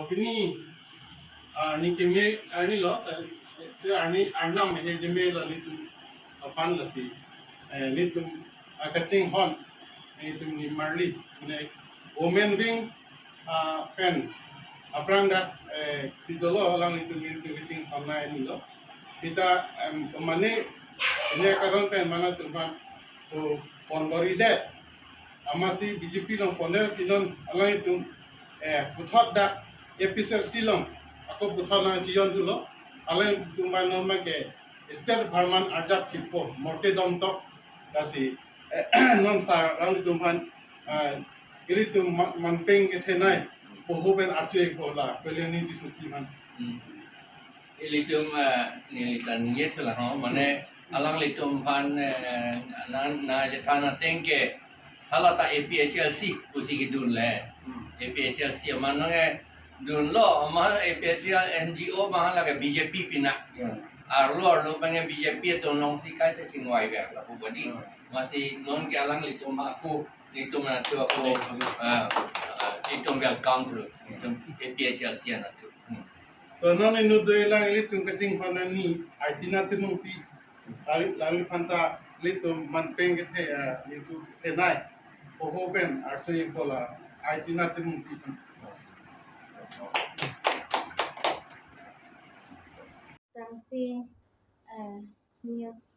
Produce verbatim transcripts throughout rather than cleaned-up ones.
Pini, ah, arni keme, arni lo, eh, si arni arnam he keme lo nelitum aphan lasi, eh, nelitum, ah, kachinghon, nelitum nimarli, mane women wing, ah, pen aphrang dak, eh, si dolo alanglitum nelitum kachinghon nai arni lo. Kita, em, mane, ini karon pen mane atum aphan, to pon bor-idet. Amatsi B J P along pon-e pinon alanglitum, eh, puthot dak A P H L C along ako puthot nangchejon thulo, alanglitum abang non ma ke state bharman arjap chipo morte dom tok. Lasi, eh, non sar alanglitum aphan, eh, ilitum ma-, manpeng kethenei poho pen arche ko la pelioni disuti man. Hmm. Ilitum, eh, neli ta ningje chula ho, mane alanglitum aphan, eh, na, na jathan ateng ke hala ta A P H L C pusi kedun le. Hmm. A P H L C aman nang, eh, dunlo, aman A P H L N G O aman lake B J P pina. Hmm. Arlo arlo abang ke B J P atum alongsi kai ta chingvai ver lapu badi. Hmm. Amatsi non ke alanglitum ako, nelitum anatthu ako, ah, ah, itum welcome to, itum A P H L C anatthu. Hmm. To non inut dolang ilitum kachinghon arni, Aitina Timungpi, lali, lali aphan ta ilitum manpeng kethe, ah, ilitum kethenei poho pen arche ko la, Aitina Timungpi. Tangsi, eh, news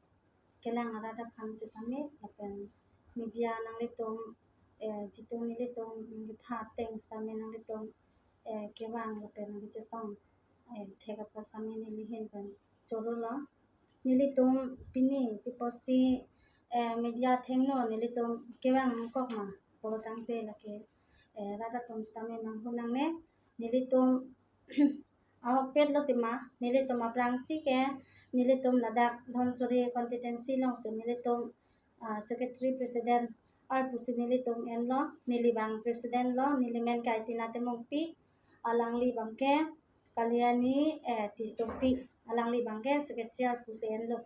kelang arat aphan sitame, lapen media nanglitum, eh, jitu nelitum nangkethan ateng sitame nanglitum, eh, kevang lapen nangkechetong, eh, thek apot sitame neli ahin pen choro lo. Nelitum pini pi apotsi, eh, media athengno nelitum kevang nangkok ma pulo tangte lake, eh, rat atum sitame manghu nangne, nelitum ahokpet lo tema, nelitum aphrangsi ke, nelitum ladak Dhansiri constituency alongsi nelitum, ah, secretary president arpu si nelitum enlo, neli abang president lo, neli amen ke Aitina Timungpi, alangli abang ke Kalyani, eh, Tissopi, alangli abang ke secretary arpu si enlo.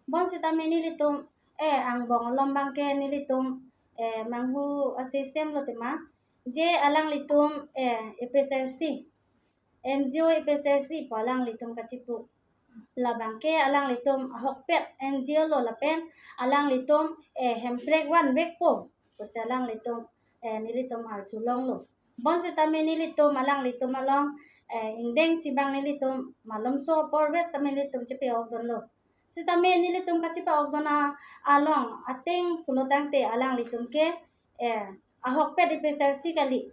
Bonsitame nelitum, eh, angbong along abang ke nelitum, eh, manghu a-system lo tema, je alanglitum, eh, A P H L C, N G O A P H L C pu alanglitum kachipu. Labang ke alanglitum ahokpet N G O lo lapen alanglitum, eh, hemprek vanvekpo pusi alanglitum, eh, nelitum arjulonglo. Bonsitame nelitum alanglitum along, eh, ingdeng si abang nelitum malomso apor ves tame nelitum chepe-ok dunlo. Sitame nelitum kachepa-ok dun a-, along ateng pulo tangte alanglitum ke, eh, ahokpet A P H L C kali.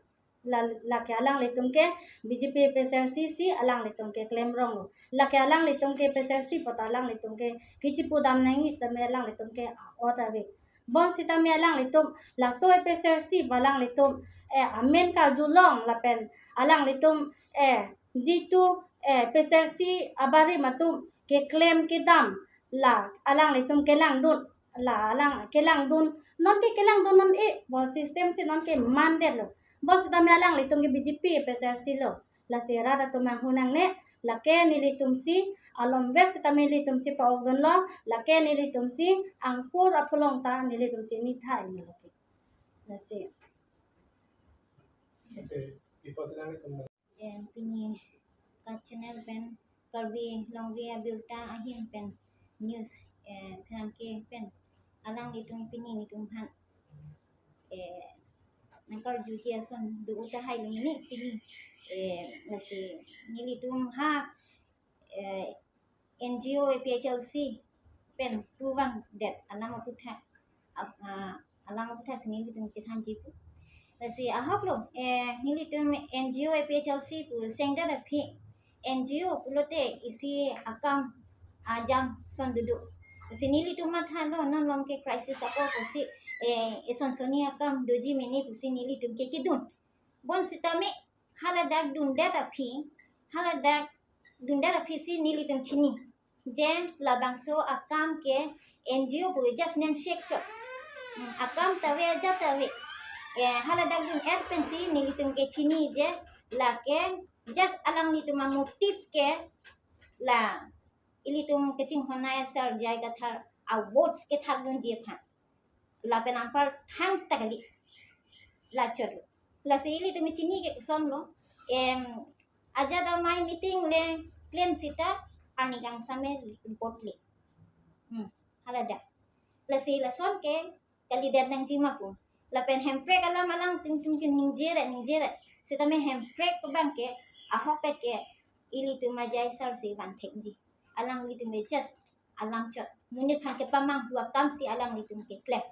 La, lake alanglitum ke B J P A P H L C si alanglitum ke klemronglo. Lake alanglitum ke A P H L C pu ta alanglitum ke kachipu dam nangji sitame alanglitum ke a'ot ave. Bonsitame alanglitum laso A P H L C pu alanglitum, eh, amen karjulong lapen alanglitum, eh, jitu, eh, A P H L C abarim atum keklem kedam la alanglitum kelangdun, la alang kelangdun, non ke kelangdun non-e, bo system si non ke mandetlo. Bonsitame alanglitum ke B J P A P H L C lo. Lasi rat atum manghu nangne, lake nelitum si, alomvet sitame nelitum chepa-ok dunlo, lake nelitum si, angkur apholong ta nelitum chini thai ni lake. Lasi. Okay, before silang nelitum. Eh, pini ka channel pen Karbi Longri Abirta ahin pen news, eh, pherangke pen alanglitum pini nelitum aphan, eh, nangkarjuji ason do-o tahai lo mini pini, eh, lasi nelitum ha, eh, N G O A P H L C pen puvangdet alam aputhak, ap-, ah, alam aputhak si nelitum chethanji pu. Lasi ahok lo, eh, nelitum N G O A P H L C pu sengdet aphi N G O pulote isi akam ajam son dodo. Lasi nelitum mathalo non malom ke crisis ako pusi, eh, eson sonni akam doji mene pusi nelitum ke kedun. Bonsitame haladak dundet aphi, haladak dundet aphi si nelitum chini. Je labangso akam ke N G O pu just name shek chot. Hmm, akam ta ave ajat ta ave. Eh, haladak dun-et pensi nelitum ke chini je lake just alanglitum amotive ke la ilitum kachinghon nai asar J I Kathar a-votes kethak dunji aphan. Lapen anpar thangta kali. Lachot lo. Lasi ilitum chini ke kosonlo. Em, Ajat amei meeting le klem sita arni kangsam me report le. Hmm, haladak. Lasi lason ke kalidet nangji ma pu. Lapen Hemprek alam alangtum tum ke ningje re, ningje re. Sitame Hemprek abang ke ahokpet ke ilitum ajai sar si van thekji. Alanglitum ke just alam chot. Monit aphan kepamanghu akam si alanglitum keklem.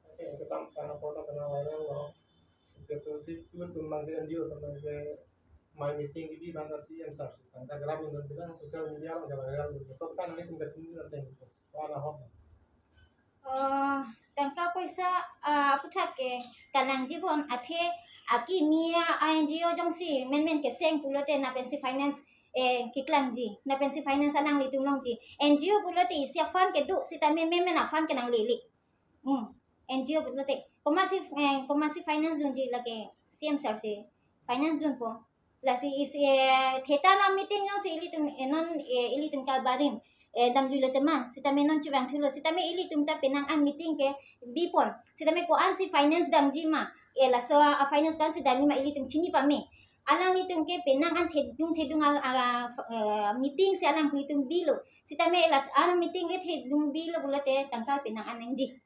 Oke, itu kan karena foto kena viral loh. Betul sih, itu tumbang ke N G O, tumbang ke my meeting di bang C M sar. Tangka geram itu bilang sosial media lo, jangan viral gitu. So kan ini tingkat sini nanti gitu. Wala hok. Oh, tangka poisa, ah, aphuthak ke kanangji bon, athe akimi a-N G O jongsi menmen keseng pulote lapen si finance, eh, keklangji, lapen si finance alanglitum longji. N G O pulote isi a-fund kedo, sitame menmen a-fund ke nanglele. Hmm. N G O pulote komatsi, eh, komatsi finance dunji, lake C M sar si finance dunpo. Lasi isi, eh, theta na meeting jongsi ilitum, eh, non, eh, ilitum kabarim, eh, damjuilo tema, sitame non chevangthulo, sitame ilitum ta penang an meeting ke bipon. Sitame ko-an si finance damji ma, eh, laso a-finance ko-an si damji ma ilitum chini pame. Alanglitum ke penang an thedung thedung a, a, eh, meeting si alanglitum bilo. Sitame la-an meeting ke thedung bilo pulote tangka penang an nangji.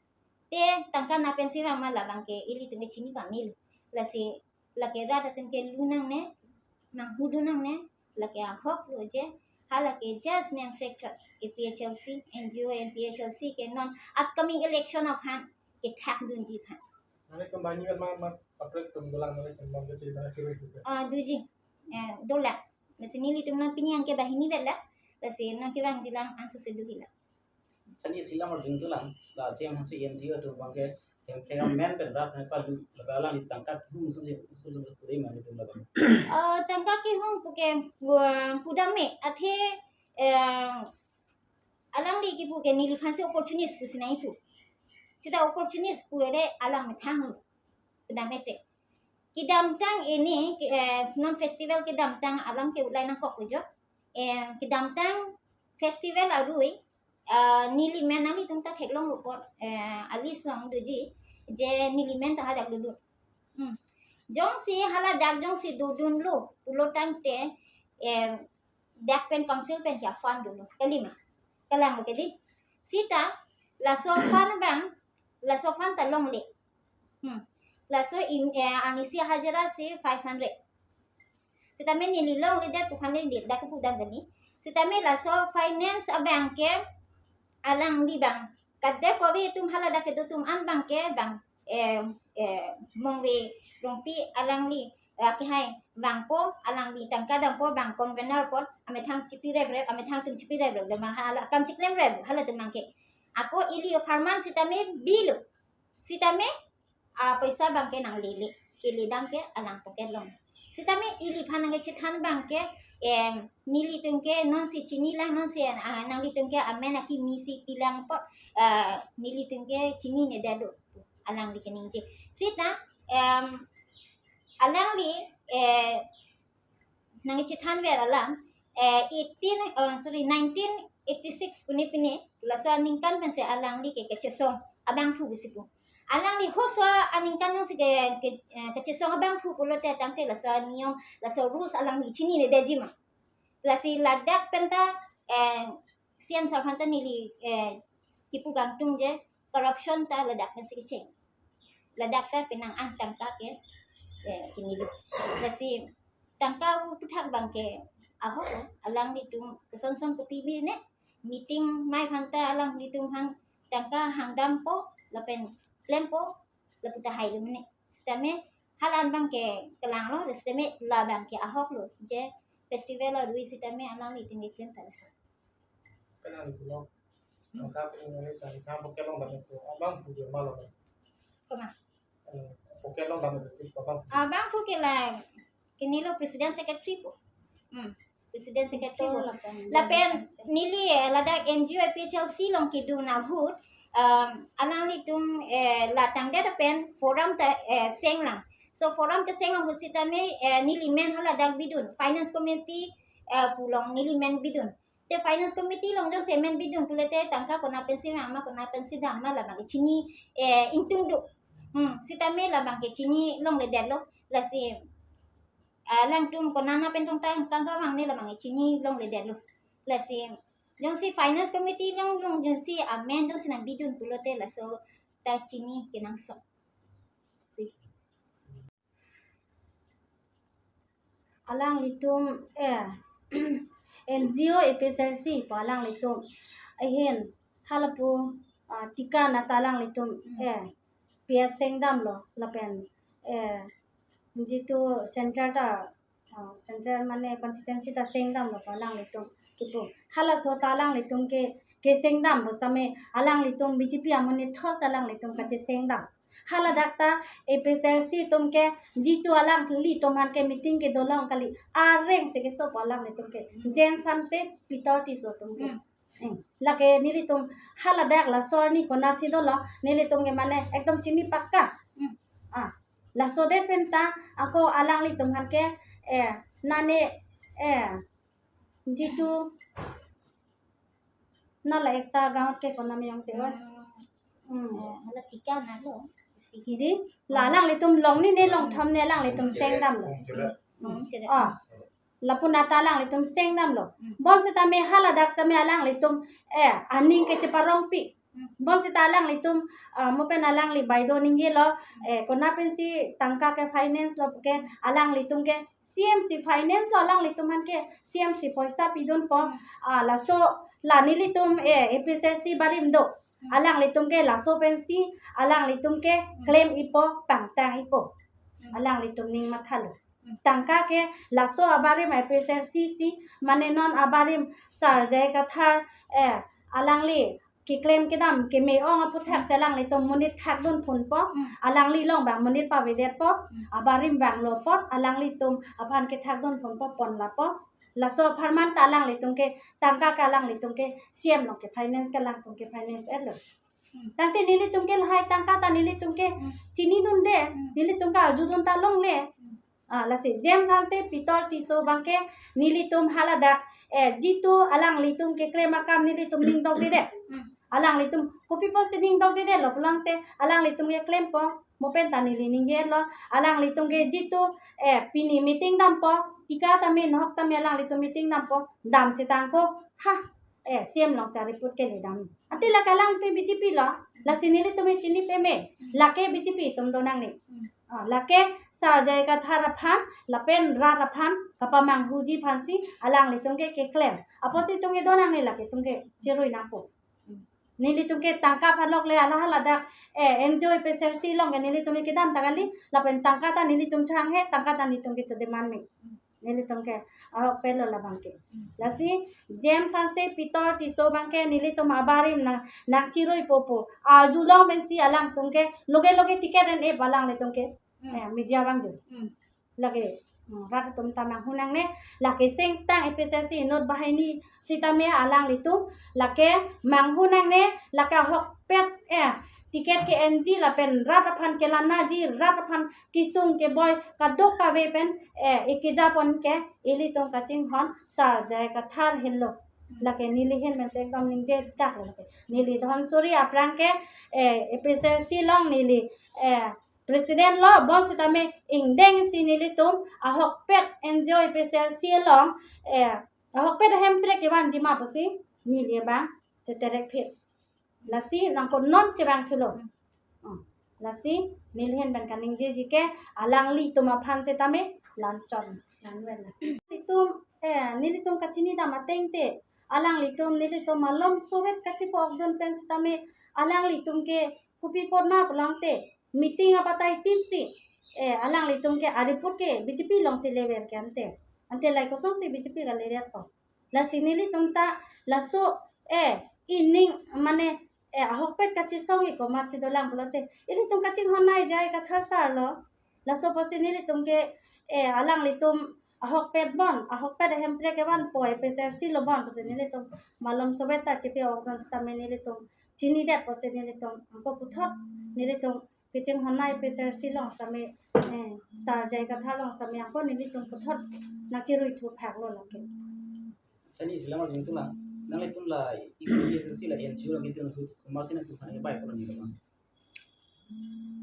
Te tangka lapen si vang ma, labang ke ilitum ke chini pamelo. Lasi lake rat atum ke lu nangne, manghu dun nangne, lake ahok lo je, halake just nang section A P H L C, N G O and P H L C ke non upcoming election aphan kethak dunji aphan. Mane kembali ma ma paprek tum dolang mane kembali ke tidak kiri juga. Ah, doji. Eh, dolang. Lasi nelitum non pini an ke banghini vet la. Lasi non kevangji lang anso si dohi la. Sani silang or jingtulang, la C M hasi N G O atum abang ke, yang kaya men pen rat na palu, laga lang di tangka hum suji, suji puri mane tum laga. Eh, tangka kehum pu ke, gua, pudam me, athe, eh, alangli kipu ke neliphan si opportunist pusi nangkipu. Sita opportunist pule alang methang pudam mete. Kedamtang ini, ke, eh, non festival kedamtang alam ke ulai nangkok lo jo. Eh, kedamtang festival arui, eh, neli men nanglitum ta theklonglo apot, eh, a-list along doji, je neli men ta hadak dodun. Hmm. Jongsi haladak jongsi dodunlo pulo tangte, eh, dak pen council pen ke a-fund dolo. Kali ma? Kalang lo kali. Sita, laso fund abang, laso fund ta longle. Hmm. Laso in, eh, arnisi hajira si five hundred. Sitame neli longledet pu aphan neli dak pudam kali. Sitame laso finance abang ke alangli bang. Kade kove atum haladak kedo atum an abang ke bang, eh, eh, Mongve Rongpi alangli, eh, kehai vangpo, alangli tangka dampo, bang convener apot, amethang chipi reprep, amethang atum chipi reprep, bang hala kam chiklem rep, halatum abang ke. Ako ili apharman sitame bilo. Sitame, ah, poisa abang ke nanglele, kele dam ke alang pocket along. Sitame iliphan nangkechethan abang ke, em, nelitum ke nonsi chini lang, nonsi, ah, nanglitum ke amen akimi si pilang po, ah, nelitum ke chininedetlo, alangli keningje. Sita, em, alangli, eh, nangkechethan ver alam, eh, eighteen, oh, sorry, nineteen eighty-six pune pine, laso aningkan pensi alangli ke kechesong abangphu pusi pu. Alangli halaso aningkan jongsi ke, ke, eh, kechesong abangphu pulote tangte laso aniyom, laso rules alangli chininedetji ma. Lasi ladak penta, eh, C M sar aphan ta neli, eh, kipu kangtung je, corruption ta ladak pensi kecheng. Ladak ta penang an tangka ke, eh, kinilo. Lasi tangka aphuthak abang ke ahok lo, alanglitum kosonson kopi bi ne, meeting amei aphan ta alanglitum aphan tangka hangdampo, lapen klempo, lapu ta hailo mene. Sitame hala an abang ke kelang lo, sitame labang ke ahok lo, je festival arui sitame alanglitum keklem ta laso. Kenang lo. Hmm. Angka pun ini kan, kan pocket along dam itu, abangphu dia malam. Koma? Eh, pocket along dam itu, abangphu. Abangphu ke la, kenilo president secretary po. Hmm. President secretary po. Lapen neli, eh, ladak N G O A P H L C along kedun ahut, um, alanglitum, eh, la tangdet pen forum ta, eh, seng lang. So forum keseng ahut sitame, eh, neli men haladak bidun. Finance committee, eh, pu along neli men bidun. Te finance committee along jongsi men bidun pulote tangka konat pensi vang ma, konat pensi dam ma labang ke chini, eh, ingtung do. Hmm, sitame labang ke chini longledetlo, lasi alangtum konat pen tong tang kang kang mang ne labang chini longledetlo. Lasi jongsi finance committee along along jongsi amen jongsi nangbidun pulote laso ta chini kenangsot. Si. Alanglitum, eh, N G O A P H L C pu alanglitum ahin halapu, ah, tika nata alanglitum, eh, P S sengdamlo lapen, eh, jitu center ta, ah, center mane constituency ta sengdamlo pu alanglitum kipu. Halaso ta alanglitum ke, kesengdam pu same alanglitum B J P amonit thos alanglitum kachesengdam. Haladak ta A P H L C atum ke jitu alanglitum aphan ke meeting kedo long kali, areng si keso pu alanglitum ke. Jen Sanse Pitor Tisso atum ke. Hmm. Eh, lake nelitum haladak laso arni konatsi dolo, nelitum ke mane ekdom chini pakka. Hmm. Ah, laso det pen ta ako alanglitum aphan ke, eh, nane, eh, jitu nala ekta gaon ke konam yang pe oi. Hmm. Hmm. Eh, hala tika nalo. Sigi. Di, la alanglitum long ni ne long thom ne alanglitum sengdamlo. Hmm, chere. Ah, lapu nata alanglitum sengdamlo. Hmm. Bonsitame haladak sitame alanglitum, eh, aning kecheparongpi. Hmm. Bonsita alanglitum, ah, mo pen alangli baideo ningjelo, eh, konat pensi tangka ke finance lo ke alanglitum ke C M si finance lo alanglitum aphan ke C M si poisa pidunpo. Hmm. Ah, laso la nelitum, eh, A P H L C abarim do. Hmm. Alanglitum ke laso pensi alanglitum ke, hmm, claim ipo, pangtang ipo. Hmm. Alanglitum ning mathalo. Hmm. Tangka ke laso abarim A P H L C si, mane non abarim Sir J I Kathar, eh, alangli keclaim kedam keme-ong aputhak, hmm, si alanglitum monit thakdun phunpo, hmm, alangli along abang monit pavedetpo, hmm, abarim vanglo apot alanglitum aphan kethakdun phunpo, ponlapo. Laso apharman ta alanglitum ke tangka ke alanglitum ke C M along ke finance ke alangtum ke finance etlo. Hmm. Tangte nelitum ke lahai tangka ta nelitum ke, hmm, chinidunde, hmm, nelitum ke arjudun ta longle. Hmm. Ah, lasi Jen Sanse Pitor Tisso abang ke nelitum haladak, eh, jitu alanglitum keclaim akam nelitum ning dokdedet. Hmm. Alanglitum kopi pusi ning dokdedetlo pulote alanglitum keclaimpo, mo pen ta neli ningjelo, alanglitum ke jitu, eh, pini meeting dampo, tika tame nahok tame alanglitum meeting dampo, dam sitang ko, ha, eh, C M along si report kele dam. Ante lake alanglitum B J P lo, lasi nelitum chini peme, lake B J P atum do nangne. Hmm. Ah, lake Sir J I Kathar aphan, lapen rat aphan kapamanghuji aphansi alanglitum ke keclaim. Apotsi itum ke do nangne, lake itum ke cherui nangpo. Hmm. Nelitum ke tangka aphan lokle, hala haladak, eh, N G O A P H L C along ke nelitum ke kedam ta kali, lapen tangka ta nelitum chehanghe, tangka ta nelitum ke chodemand me. Hmm. Nelitum ke ahokpet lo labang ke. Hmm. Lasi Jen Sanse Pitor Tisso abang ke nelitum abarim nang, nangcheruipo pu arjulong pensi alangtum ke loge loge ticket en-e pu alanglitum ke, hmm, eh, media abang ju. Hmm. Lake, hmm, rat atum ta manghu nangne, lake sengtang A P H L C inut banghini sitame alanglitum lake manghu nangne, lake ahokpet, eh, ticket ke-enji lapen rat aphan kelanaji, rat aphan kesung keboi kadokave pen, eh, ekejapon ke ilitum kachinghon Sir J I Kathar henlo. Lake neli ahin pensi ekdom ningjedak lo lake. Neli Dhansiri aphrang ke, eh, A P H L C along neli, eh, president lo, bonsitame ingdeng si nelitum ahokpet N G O A P H L C along, eh, ahokpet hemprek kevanji ma pusi neli abang cheterek phit. Lasi nangkonon chevang thulo. Hmm. Hmm. Lasi neli ahin pen kaningjeji ke alanglitum aphan sitame lanchon, lanvela. Itum, eh, nelitum kachinidam ateng te, alanglitum nelitum malom sovet kachepa-okdun pen sitame alanglitum ke kopi apot ma pulote meeting apatai tin si, eh, alanglitum ke areport ke B J P alongsi lever ke ante. Ante lahai kosonsi B J P kaledet po. Lasi nelitum ta laso, eh, ining mane, eh, ahokpet kachesong-ik komatsi dolang pulote, ilitum kachinghon nai J I Kathar sir lo. Laso apotsi nelitum ke, eh, alanglitum ahokpet bon, ahokpet hemprek kevanpo, A P H L C lo bon pusi nelitum malom sovet ta chepa-okdun sitame nelitum chinidet pusi nelitum ako puthot nelitum kachinghon nai A P H L C along sitame, eh, Sir J I Kathar along sitame ako nelitum puthot nangcherui thuphak lo lake. Sani silang lagi itu lah. Nanglitum la, A P H L C la N G O lagi itu, masih nanglitum kan baik kalau ni, teman.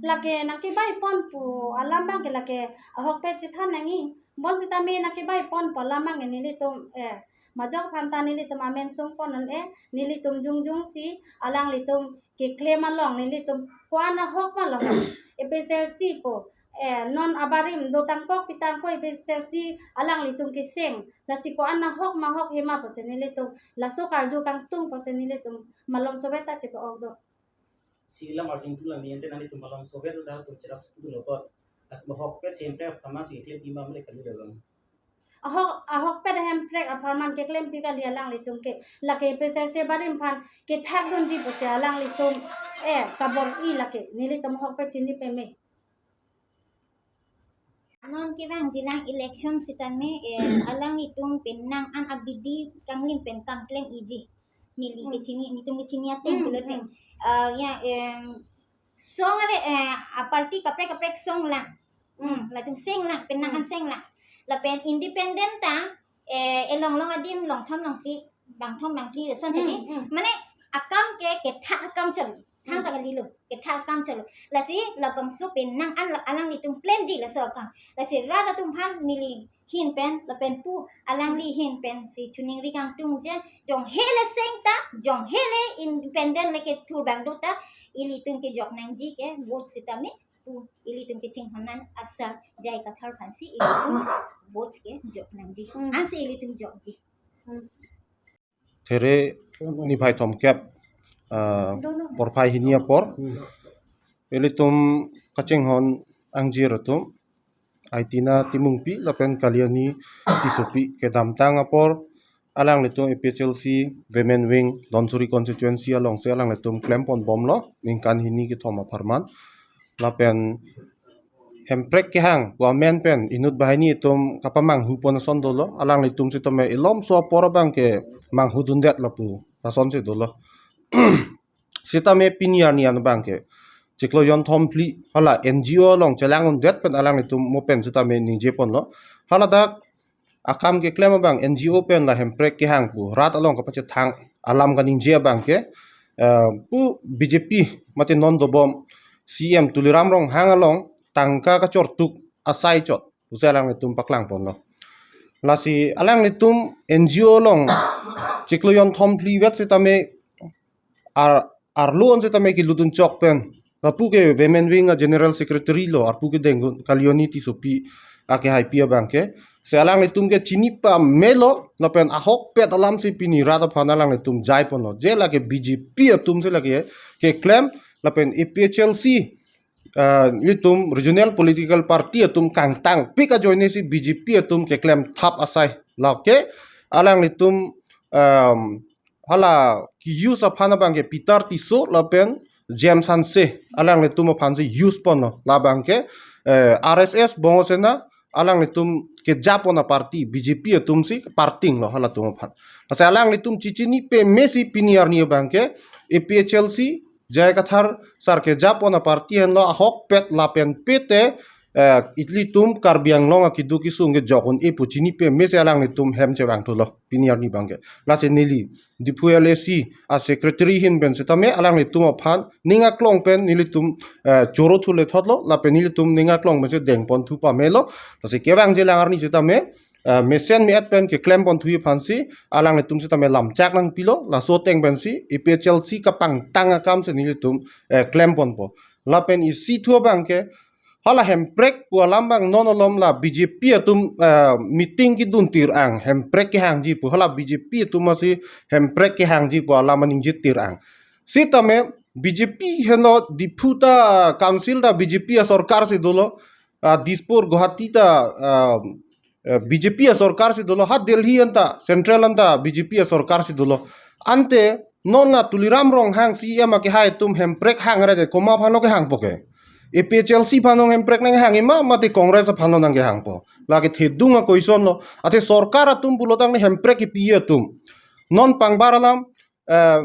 Lake nangkebai pon pu alam abang ke lake ahokpet chethan nangji. Bonsitame nangkebai ponpo alam abang nelitum, eh, majok aphanta nelitum amen sungpon non, eh, nelitum jongjongsi alanglitum keklem along nelitum ko-an ahok ma lo, A P H L C pu, eh, non abarim dotangkok pitangkok A P H L C alanglitum keseng, lasi ko-an ahok ma ahok hema pusi nelitum laso karju kangtung pusi nelitum malom sovet ta chepa-ok do. Si la margin tu la ni ante nelitum malom sovet ta tu cherak tu lo ko. At bahok pe sempre apama si klem pima mele kali dalam. Ahok, ahokpet hemprek apharman keklem pi kali alanglitum ke. Lake A P H L C abarim aphan kethak dunji pusi alanglitum, eh, kabor-i lake. Nelitum ahokpet chini peme. Non kevangjilang election sitame, eh, alanglitum pen nang an abidi kanglim pen kam klem-iji. Neli Hmm. kechini, nelitum kechini ateng Hmm, pulote. hmm. Ah, ya, em, song are, eh, a party kaprek kaprek song lang. Hmm. Hmm, latum seng lang, pen nang an Hmm. seng lang. Lapen independent ta, eh, elong long adim longthom longkli, bangthom bangkli, lason Hmm, tadi. hmm. Mane akam ke, kethak akam chalo. Thang Hmm. ta kalilo, kethak akam chalo. Lasi labangso pen nang an alanglitum klemji laso akam. Lasi rat atum aphan neli ahin pen, lapen pu alangli ahin pensi choningri kangtung je, jong hele seng ta, jong hele independent lake thur bang do ta, ilitum kejok nangji ke vote sitame, pu ilitum kechinghon an asar J I Kathar aphansi ilitum vote kejok nangji. Hmm. Ansi ilitum jokji. Hmm. There niphai thomkep, ah, porphai hini apor. Hmm. Ilitum kachinghon angjir atum, Aitina Timungpi lapen Kaliani Tissopi kedamtang apor, alanglitum A P H L C Women Wing Dhansiri constituency alongsi alanglitum klem ponbomlo, ningkan hini kethom apharman. Lapen hemprek kehang pu amen pen inut banghini atum kapamanghu pon ason dolo, alanglitum sitame ilomso apor abang ke manghu dundet lapu asonsi dolo. Sitame pini arni an abang ke chiklo jonthom phli hala N G O along chelang undet pen alanglitum mo pen sitame ningje ponlo. Haladak akam keklem abang N G O pen la hemprek kehang pu rat along kapachethang alam kaningje abang ke, eh, pu B J P mate non dobom C M Tuliram Ronghang along tangka kachortuk asai chot pusi alanglitum paklang ponlo. Lasi alanglitum N G O along chiklo jonthom phli vet sitame ar, arlo an sitame kelutdun chok pen lapu ke Women Wing a General Secretary lo, arpu kedeng Kaliani Tissopi akehaipi abang ke. Si alanglitum ke chini pamelo, lapen ahokpet alamsi pini rat aphan alanglitum jai ponlo. Je lake B J P atumsi lake keklem, lapen A P H L C, ah, ilitum regional political party atum kangtangpik ajoinesi B J P atum keklem thap asai. Lake alanglitum, um, hala ke-use aphan abang ke Peter Tisso lapen James Hanse alanglitum aphansi use ponlo. Labang ke, eh, R S S Bongo Sena alanglitum kejapon a party, B J P atumsi parting lo halatum aphan. Lasi alanglitum chechini pemesi pini arni abang ke A P H L C, J I Kathar sar kejapon a party henlo ahokpet lapen pete, eh, ilitum Karbi Anglong akedo kesung kejok un-e pu chini pemesi alanglitum hem chevangthulo pini arni abang ke. Lasi neli Diphu L A C a secretary ahin pen sitame alanglitum aphan ning aklong pen nelitum, eh, choro thule thotlo, lapen nelitum ning aklong pensi deng ponthu pamelo. Lasi kevangjilang arni sitame, eh, mesen me-et pen keklem ponthu aphansi alanglitum sitame lamchak nangpilo, laso ateng pensi A P H L C kapangtang akamsi nelitum, eh, klem ponpo. Lapen isi thu abang ke, hala hemprek pu alam abang non alom la B J P atum, eh, meeting kedun tir ang, hemprek kehangji pu, hala B J P atum asi hemprek kehangji pu alam aningje tir ang. Sitame B J P henlo Diphu ta council ta B J P a sorkar si dolo, ah, Dispur Guwahati ta, ah, eh, B J P a sorkar si dolo, ha Delhi anta, central anta B J P a sorkar si dolo. Ante non la Tuliram Ronghang C M akehai atum hemprek hang ra je komat aphanlo kehangpo ke? A P H L C aphanlo hemprek nanghang ma, mate Congress aphanlo nangkehangpo? Lake thedung a question lo. Athe sorkar atum pulotangte hemprek kepi atum. Non pangbar alam, eh,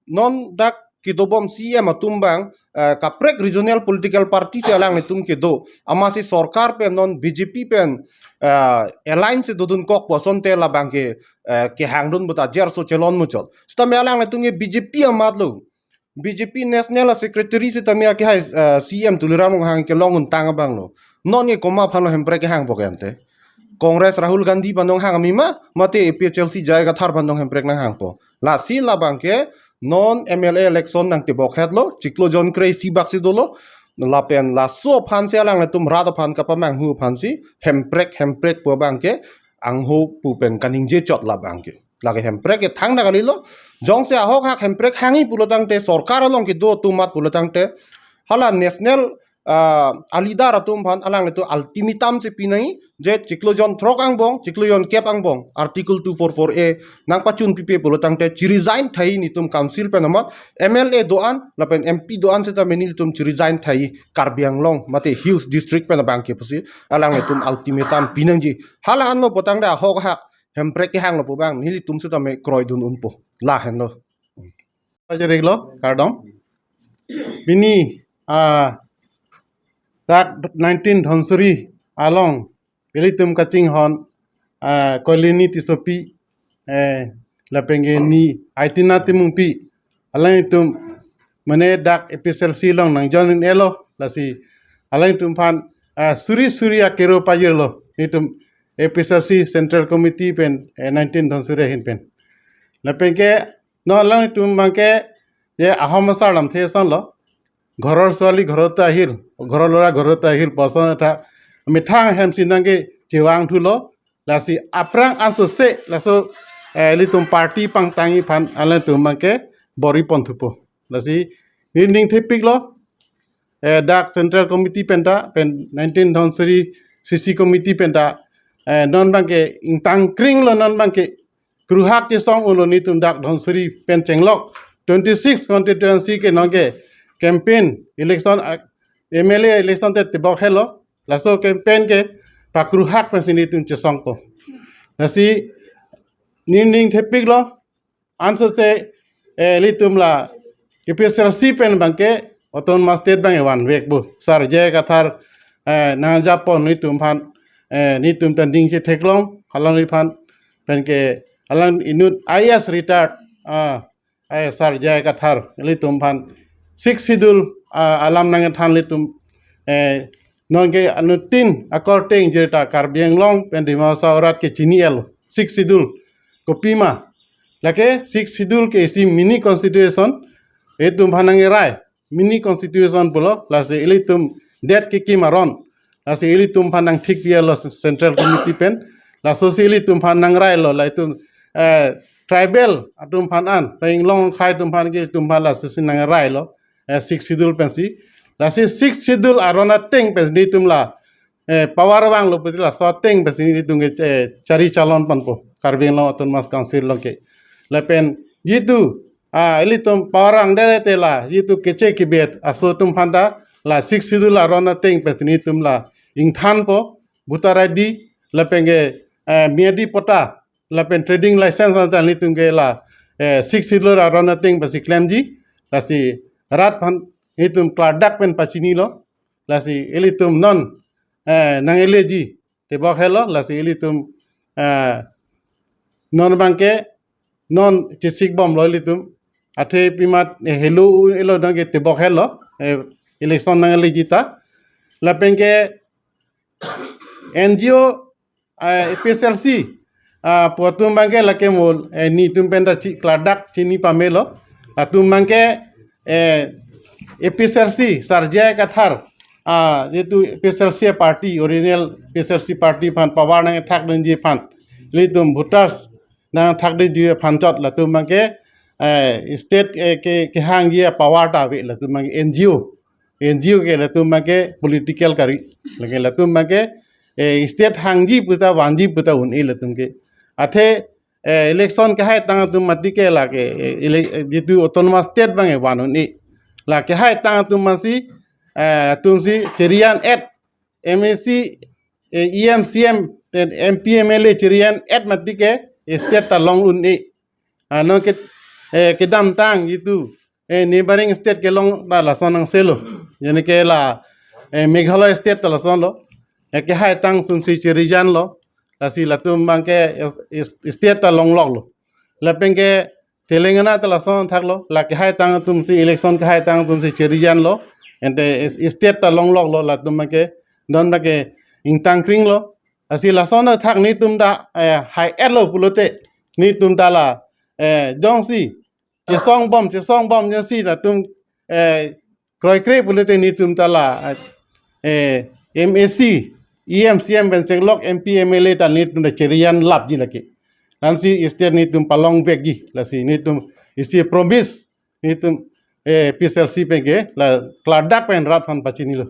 non dak kedobom C M atum abang, eh, kaprek regional political party si alanglitum kedo. Amatsi sorkar pen non B J P pen, eh, alliance si dodun kok pu asonte labang ke, eh, kehangdun buta jer so chelon muchot. Sitame alanglitum ke B J P amat lo. B J P national secretary sitame akehai, eh, C M Tuliram Ronghang kelong untang abang lo. Non ke komat aphanlo hemprek kehangpo ke ante? Congress Rahul Gandhi abang nanghang ami ma, mate A P H L C J I Kathar abang hemprek nanghangpo. Lasi labang ke non M L A election nangtebok hetlo, chiklo jon kre-isi bak si dolo, lapen laso aphan si alanglitum rat aphan kapamanghu aphan si, hemprek hemprek pu abang ke, angho pu pen kaningje chot labang ke. Lake hemprek ke thangta kalilo, jongsi ahok hak hemprek hangji pulo tangte, sorkar along kedo atum amat pulo tangte, hala national ah, a-leader atum aphan alanglitum ultimatum si pinangji, je chiklo jon throk angbong, chiklo jon kep angbong, Article two four four A nangpachun pipe pulo tangte chi-resign tha netum council pen amat, M L A do-an, lapen M P do-an setame nelitum chi-resign tha, Karbi Anglong mate Hills District pen abang ke pusi alanglitum ultimatum pinangji. Hala anlo pu tangte ahok hak hemprek kehanglo pu abang nelitum setame kroidun unpo. Lahenlo. Pajariklo, kardom. Pini, ah, dak nineteen Dhansiri along, ilitum kachinghon, ah, Koileni Tissopi, eh, lapen ke ni Aitina Timungpi, alanglitum mane dak A P H L C along nangjoin-elo, lasi alanglitum aphan, ah, suri suri akero pajirlo, nelitum A P H L C Central Committee pen, eh, nineteen Dhansiri ahin pen. Lapen ke, non alanglitum abang ke, je ahom asar lamthe asonlo. ঘৰৰ ছোৱালী ঘৰতে আহিল, ঘৰৰ ল'ৰা ঘৰতে Ahil, pu ason ta methang hem si nangke chevang thulo, lasi aphrang ansose, laso, eh, ilitum party pangtangji aphan alanglitum abang ke bor-i pon thupo. Lasi neli ning thepiklo, eh, dak Central Committee penta, pen nineteen Dhansiri C C Committee penta, eh, non abang ke ingtang kringlo, non abang ke kruhak kesong unlo nelitum dak Dhansiri pen chenglok twenty-six constituency ke nonke campaign election, ah, M L A election te tebok helo, laso campaign ke pakruhak pensi nelitum chesongpo. Lasi neli ning thepiklo, ansose, eh, ilitum la A P H L C pen abang ke Autonomous State abang ke vanvekpo. Sar J I Kathar, eh, nangjapon nelitum aphan, eh, nelitum ta ningje theklong, alangliphan, pen ke alang inut I A S retired, ah, eh, Sar J I Kathar, ilitum aphan Sixth Schedule, ah, alam nangthan ilitum, eh, nonke anuttin akorte ingjir ta Karbi Anglong pen Dima Hasao arat ke chini-elo. Sixth Schedule kopima? Lake Sixth Schedule ke isi mini constitution, itum aphan nangrai, mini constitution pulo, lasi ilitum det kekim aron, lasi ilitum aphan nangthik pi-elo Central Committee pen, laso si ilitum aphan nangrailo, la itum, eh, tribal atum aphan an, penglong khai atum aphan ke itum aphan lasi si nangrailo, eh, Sixth Schedule pensi. Lasi Sixth Schedule aron ateng pensi nelitum la, eh, power vanglo pusi laso ateng pensi nelitum ke, eh, chari chalon ponpo Karbi Anglong Autonomous Council along ke. Lapen jitu, ah, ilitum power vangdet te la jitu keche kebet aso atum aphan ta la Sixth Schedule aron ateng pensi nelitum la ingthanpo, voter I D, lapen ke, eh, miyadi patta, lapen trading license anta nelitum ke la, eh, Sixth Schedule aron ateng pensi klemji, lasi rat aphan nelitum klardak pen pachinilo, lasi ilitum non, eh, nang-eleji tebok helo, lasi ilitum, eh, non abang ke non chesik bomlo ilitum, athe pimat, eh, helo elo nonke tebok helo, eh, election nang-eleji ta, lapen ke N G O, eh, A P H L C, ah, pu atum abang ke lake mol, eh, nelitum pen ta chi-, klardak chini pamelo. Latum abang ke, eh, A P H L C, Sar J I Kathar, ah, jitu A P H L C party, original A P H L C party aphan power nangthakdunji aphan, ilitum voters nangthakdunji aphan chot, latum abang ke, eh, state, eh, ke, kehangji power ta ave, latum abang ke N G O. N G O ke latum abang ke political kari. Lake latum abang ke, eh, state hangji puta vanji puta un-e latum ke. Athe, eh, election kehaitang atum mati ke lake, eh, ele-, eh, jitu Autonomous State abang ke van un-e. La kehaitang atum masi, eh, atum si cherian et, M A C, eh, E M, C M, eh, M P, M L A cherian et mati ke, eh, state ta long un-e. Ano ke, eh, kedamtang jitu, eh, neighboring state kelong ta lason nangselo. Jene ke la, eh, Meghalaya state ta lasonlo. Eh, kehaitang atum si cherijanlo. Lasi latum abang ke is-, is-, state ta longloklo. Lapen ke Telangana ta lason thaklo. La kehaitang atum si election kehaitang atum si cherijanlo. Ante is-, state ta longloklo latum abang ke. Non abang ke ingtang kringlo. Lasi lason athak netum ta eh, hai-etlo pulote netum ta la eh, jongsi chesong bom chesong bom jongsi latum eh, kroikre pulote netum ta la eh, M A C, E M, C M pen senglok M P, M L A ta netum ta cherian lapji lake. Lasi state netum palongvekji. Lasi netum isi promise netum eh, P S L C pen ke la klardak pen rat aphan pachinilo.